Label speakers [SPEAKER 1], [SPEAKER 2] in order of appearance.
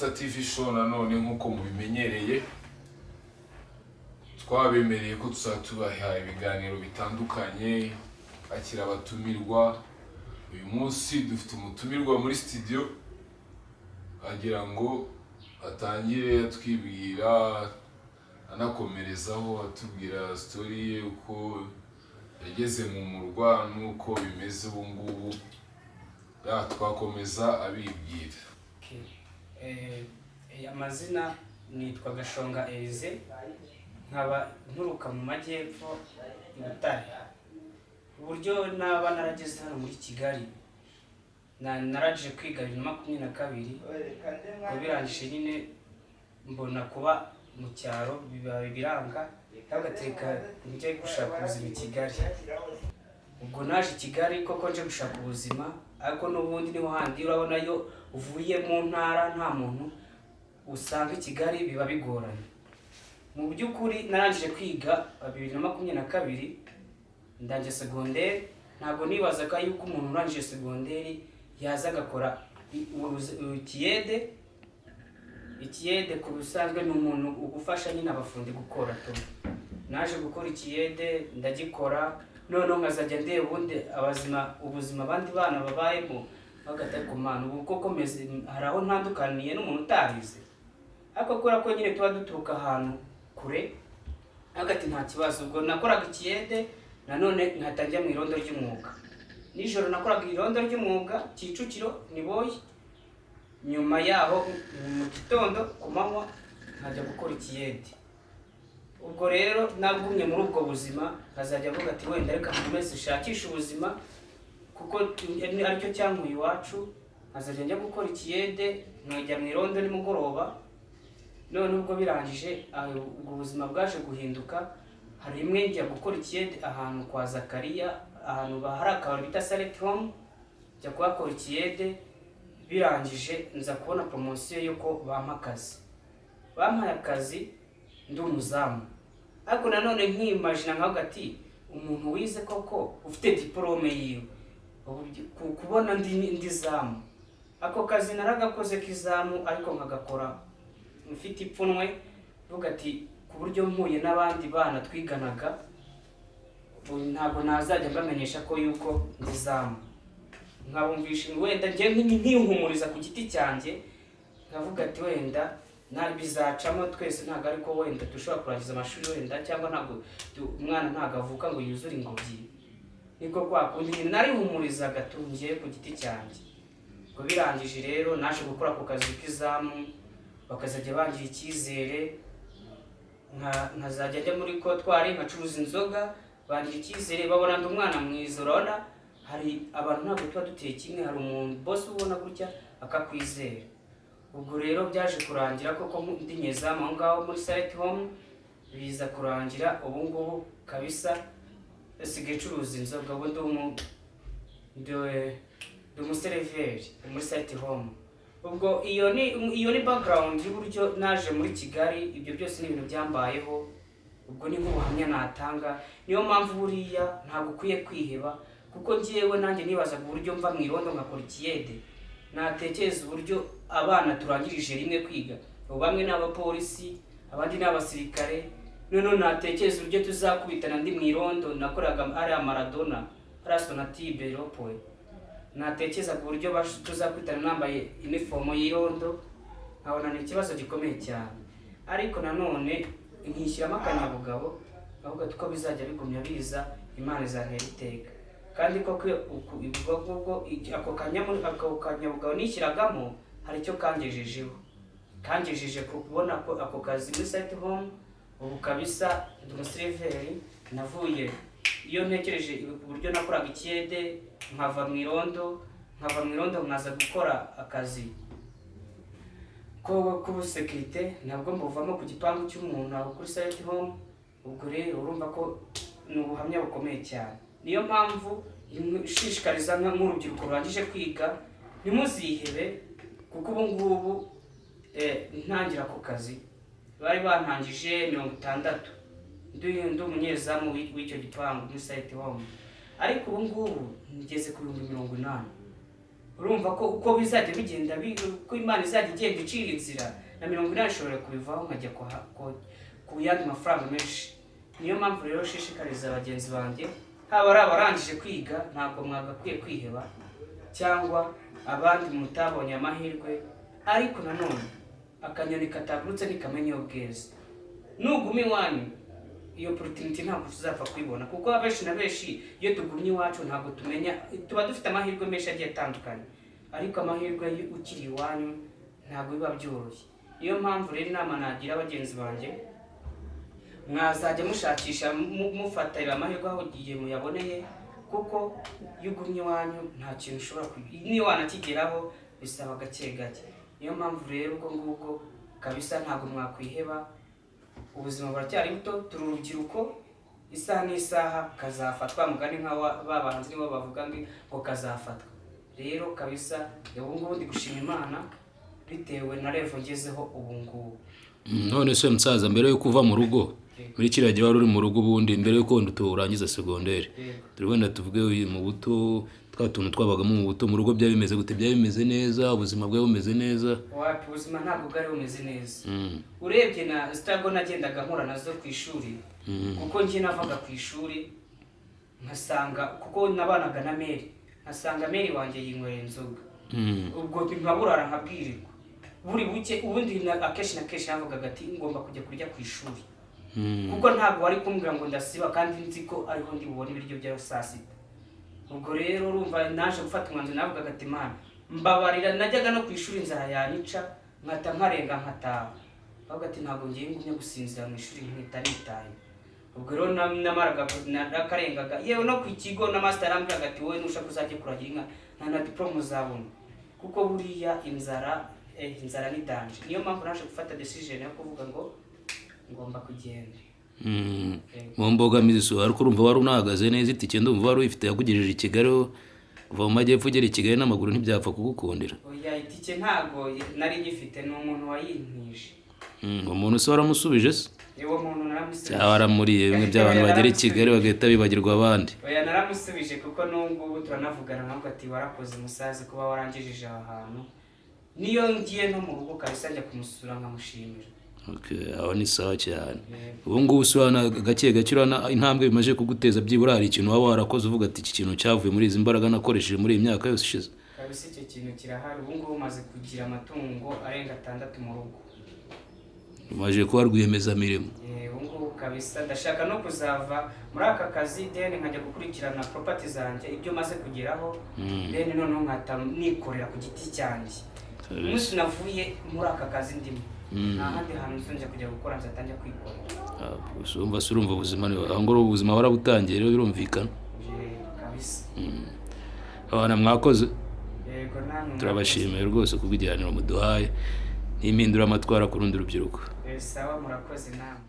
[SPEAKER 1] Costa TV Show. Nanone nk'uko mubimenyereye, twabemereye ko tuzajya tubaha ibiganiro bitandukanye, bakira abatumirwa. Uyu munsi dufite umutumirwa muri studio, agira ngo atangire atwibwira, anakomerezaho atubwira story ye, uko yageze mu murwa n'uko bimeze ubu ngubu. Ya, twakomeza abibwira.
[SPEAKER 2] Okay. Amazina nitwa Gashonga Elize, nkaba nturuka mu majyepfo i Butare. Uburyo naba narageze hano muri Kigali, narangije kwiga 2022. Ngo birangije nyine mbona kuba mu cyaro biba biranga, ndavuga njye gushaka ubuzima i Kigali. Ubwo naje i Kigali koko nje gushaka ubuzima, ariko n'ubundi niho handi urabona iyo uvuye mu ntara nta muntu usanga i Kigali, biba bigoranye. Mu by'ukuri narangije kwiga 2022, ndangije segonderi. Ntabwo nibazaga yuko umuntu urangije segonderi yaza agakora ikiyede. Ikiyede ku busanzwe ni umuntu ugufasha nyine abafundi gukora tu. Naje gukora ikiyede, ndagikora, noneho nkazajya ndeba ubundi ubuzima abandi bana babayemo, bagata ku Mana, ubu koko meze hari aho ntandukaniye n'umuntu utarize? Ariko kubera ko nyine tuba duturuka ahantu kure, hagati nta kibazo. Ubwo nakoraga ikiyede, nanone nkahita njya mu irondo ry'umwuga nijoro. Nakoraga irondo ry'umwuga Kicukiro Niboye. Nyuma yaho mu gitondo, ku manywa nkajya gukora ikiyede. Ubwo rero nagumye muri ubwo buzima, nkazajya avuga ati wenda reka nkomeze nshakishe ubuzima kuko aricyo cyankuye iwacu. Nkazajya njya gukora ikiyede, nkajya mu irondo nimugoroba. None ubwo birangije, ubwo buzima bwaje guhinduka. Hari rimwe njya gukora ikiyede ahantu kwa Zakariya, ahantu hari akabari bita Saleti Home, njya kuhakora ikiyede. Birangije nza kubona promotion y'uko bampa akazi. Bampaye akazi ndi umuzamu, ariko nanone nkimajina nkavuga ati umuntu wize koko ufite diporome yiwe, ubu kubona ndi zamu. Ako kazi naragakoze k'izamu, ariko nkagakora mfite ipfunwe, mvuga ati ku buryo mpuye n'abandi bana twiganaga, ubu ntabwo nazajya mbamenyesha ko yuko ndi zamu. Nkabumvisha wenda njye nkihumuriza ku giti cyanjye, nkavuga ati wenda nta bizacamo, twese ntabwo ariko wenda dushobora kurangiza amashuri wenda, cyangwa ntabwo umwana ntabwo avuka ngo yuzure ingobyi. Niko kwa kundi nyine narihumurizaga tu njye ku giti cyanjye. Ubwo birangije rero naje gukora ako kazi k'izamu, bakazajya bangira icyizere, nkazajya njya muri comptoir nkacuruza inzoga. Bangira icyizere, babona ndi umwana mwiza. Urabona hari abantu ntabwo tuba duteye kimwe, hari umuntu bose ubona gutya akakwizera. Ubwo rero byaje kurangira koko ndi nyezamu aho ngaho muri Saleti Home. Biza kurangira ubu ngubu kabisa nsigaye ncuruza inzoga. Ubu ndi umuseriveri muri Saleti Home. Ubwo iyo ni background y'uburyo naje muri Kigali. Ibyo byose ni ibintu byambayeho, ubwo ni nk'ubuhamya natanga. Niyo mpamvu buriya ntabwo ukwiye kwiheba, kuko njyewe nanjye nibazaga uburyo mva mu irondo nkakora ikiyede, natekereza uburyo abana turangirije rimwe kwiga, ubu bamwe ni abapolisi, abandi ni abasirikare, noneho natekereza uburyo tuzakubitana ndi mu irondo nakoraga ariya Maradona, hariya Sonatube rond-point, natekereza ku buryo tuzakubitana nambaye inifomo y'irondo, nkabona ni ikibazo gikomeye cyane. Ariko nanone nkishyiramo akanyabugabo, avuga ati uko bizajya bigumya biza, Imana izantera iteka. Kandi koko ubwo ngubwo ako kanyabugabo nishyiragamo hari icyo kangejejeho, kangejeje ku kubona ko ako kazi muri Site Home. Ubu kabisa ndi umuseriveri. Navuye, iyo ntekereje uburyo nakoraga ikiyede, nkava mu irondo nkaza gukora akazi ko k'ubusekirite, nabwo mbuvamo ku gipangu cy'umuntu aho kuri Site Home. Ubwo rero urumva ko ni ubuhamya bukomeye cyane. Niyo mpamvu nshishikariza nk'urubyiruko rurangije kwiga, ntimuzihebe, kuko ubu ngubu ntangira ako kazi bari bantangije 60, ndi umunyezamu w'icyo gipangu muri Site Home, ariko ubu ngubu ngeze ku 80,000. Urumva ko uko bizajya bigenda, uko Imana izajya igenda icira inzira, na 80 nshobora kubivaho nkajya ku yandi mafaranga menshi. Niyo mpamvu rero nshishikariza bagenzi banjye, haba ari abarangije kwiga, ntabwo mwagakwiye kwiheba, cyangwa abandi mutabonye amahirwe. Ariko nanone akanyoni katagurutse ntikamenya iyo bweze. Nuguma iwanyu, iyo opportunity ntabwo tuzapfa kuyibona, kuko abenshi na benshi iyo tugumye iwacu ntabwo tumenya. Tuba dufite amahirwe menshi agiye atandukanye, ariko amahirwe iyo ukiri iwanyu ntabwo biba byoroshye. Niyo mpamvu rero inama nagira bagenzi banjye, mwazajya mushakisha, mufatira amahirwe aho igihe muyaboneye, kuko iyo ugumye iwanyu nta kintu ushobora niyo wanakigeraho bisaba gake gake. Niyo mpamvu rero ubwo ngubwo kabisa ntabwo mwakwiheba. Ubuzima buracyari buto, turi urubyiruko, isaha n'isaha kazafatwa. Mugani nka ba bahanzi nibo bavuga ngo kazafatwa. Rero kabisa ubu ngubu ndi gushima Imana bitewe na level ngezeho ubu ngubu.
[SPEAKER 3] None se musaza, mbere yuko uva mu rugo, muri kiriya gihe wari uri mu rugo, ubundi mbere yuko wenda urangiza segonderi, turi wenda tuvuge mu buto, twa tuntu twabagamo mu buto, mu rugo byari bimeze gute? Byari bimeze neza? Ubuzima bwari bumeze neza?
[SPEAKER 2] Wapi, ubuzima ntabwo bwari bumeze neza. Urebye na struggle nagendaga mpura nazo ku ishuri, kuko njye navaga ku ishuri nkasanga, kuko nabanaga na mère, nkasanga mère wanjye yinywera inzoga. Ubwo nkaburara, nkabwirirwa buri buke. Ubundi akenshi na kenshi navugaga ati ngomba kujya kurya ku ishuri, kuko ntabwo wari kumbwira ngo ndasiba kandi nzi ko ariho ndi bubone ibiryo bya saa sita. Ubwo rero urumva naje gufata umwanzuro, navugaga ati: "Mana, mbabarira." Najyaga no ku ishuri inzara yanyica, nkata nkarenga nkataha. Bavuga ati ntabwo ngiye ngumye gusinzira mu ishuri, nkita nitaye. Ubwo rero namaraga nakarengaga, yewe no ku kigo na master yarambwiraga ati: "Wowe nushaka uzajye kuragira inka, nta na diplôme uzabona," kuko buriya inzara ni danger. Niyo mpamvu naje gufata decision yo kuvuga ngo ngomba kugenda.
[SPEAKER 3] Mu mbogamizi so, ariko urumva wari unahagaze neza, itike ndumva wari uyifite yakugejeje i Kigali. Kuva mu majyepfo ugera i Kigali n'amaguru ntibyapfa kugukundira.
[SPEAKER 2] Oya, itike ntago nari ngifite, ni umuntu wayintije.
[SPEAKER 3] Umuntu se waramusubije se?
[SPEAKER 2] Uwo muntu naramusubije.
[SPEAKER 3] Cyangwa waramuriye, bimwe by'abantu bagera i Kigali bagahita bibagirwa abandi?
[SPEAKER 2] Oya, naramusubije, kuko n'ubu ngubu turanavugana, nkavuga ati: "Warakoze musaza kuba warangejeje aha hantu." Niyo ngiye no mu rugo kabisa njya kumusura nkamushimira.
[SPEAKER 3] Okay, aho ni sawa cyane.
[SPEAKER 2] Yego.
[SPEAKER 3] Ubu ngubu se urabona gake gake, urabona intambwe bimaze kuguteza? Byibura hari ikintu waba warakoze uvuga ati: "Iki kintu cyavuye muri izi mbaraga nakoresheje muri iyi myaka yose ishize"?
[SPEAKER 2] Kabisa icyo kintu kirahari. Ubu ngubu maze kugira amatungo arenga atandatu mu rugo.
[SPEAKER 3] Umaze kuba rwiyemezamirimo.
[SPEAKER 2] Ubu ngubu kabisa ndashaka no kuzava muri aka kazi, then nkajya gukurikirana property zanjye, ibyo maze kugeraho, then noneho nkahita nikorera ku giti cyanjye. Umunsi navuye muri aka kazi ndimo, nta handi hantu nzongera kujya gukora, nzatangira kwikorera.
[SPEAKER 3] Ah, gusa urumva se, urumva ubuzima aho ngaho, ubuzima warabutangiye rero, birumvikana.
[SPEAKER 2] Kabisa.
[SPEAKER 3] Abana mwakoze.
[SPEAKER 2] Yego, namwe.
[SPEAKER 3] Turabashimiye rwose kubw'igihaniro muduhaye n'impinduramatwara ku rundi rubyiruko.
[SPEAKER 2] Sawa, murakoze namwe.